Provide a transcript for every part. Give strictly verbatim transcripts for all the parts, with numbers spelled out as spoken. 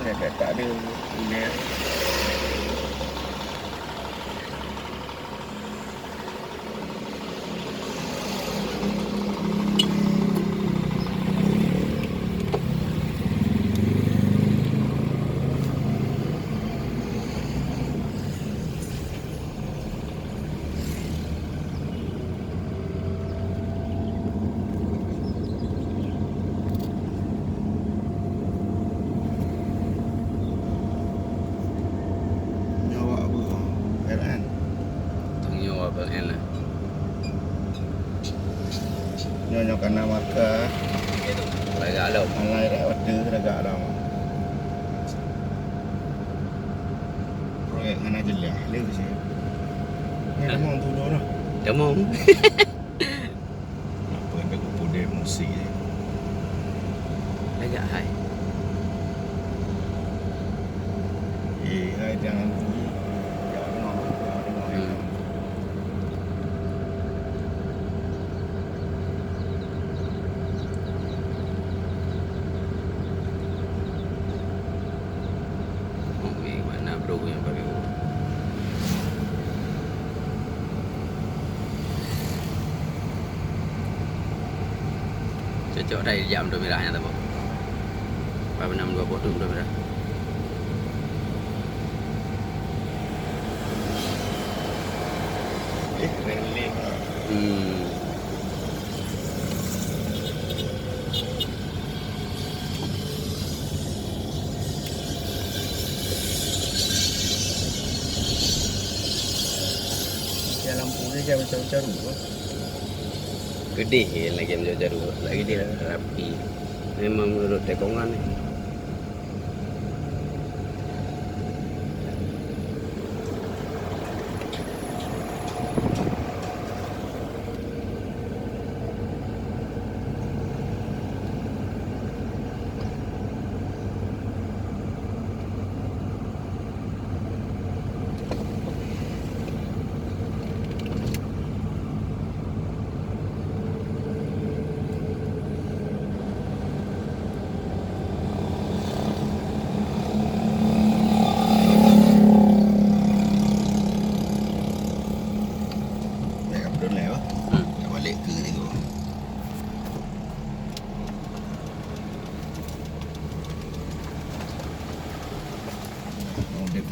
Bèk-bèk tak ada. Udah. Nyoe awak apa? R N. Tang nyoe awak R N lah. Nyoe, nyoe kana marka. Lagak lom. Malai rak wateue lagak lom. Proyek hana jeulaih lé sih. Ni tamong tu dua lah. Tamong. Kenapa ada kupu dia emosi je? Lagak hai. Eh, hai jangan tu. Jangan dengar, jangan dengar. Hmm. Oke, mana bro yang baru? Cocok dah jam tu merah nya tu. Apa nama dua puluh tu merah? Eh, railing lah. Hmm. Ya lampu ni jangan caru-caru, apa? Keudeh je lagèe caru-caru. Lagèe dia rapi. Memang menurut tekongan ni. Dah ka padum lé, bah. Hmm. Dah balik ke ni tu. Mau dek.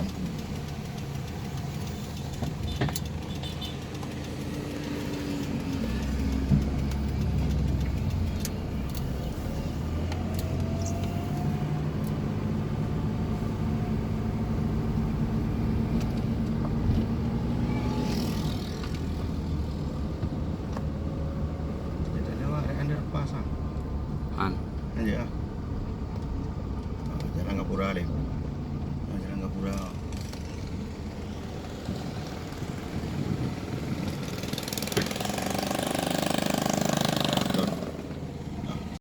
Kita lewat underpass, ah. Han. Aja, ah. Ah, jalan Gapura leh. Ah, jalan Gapura.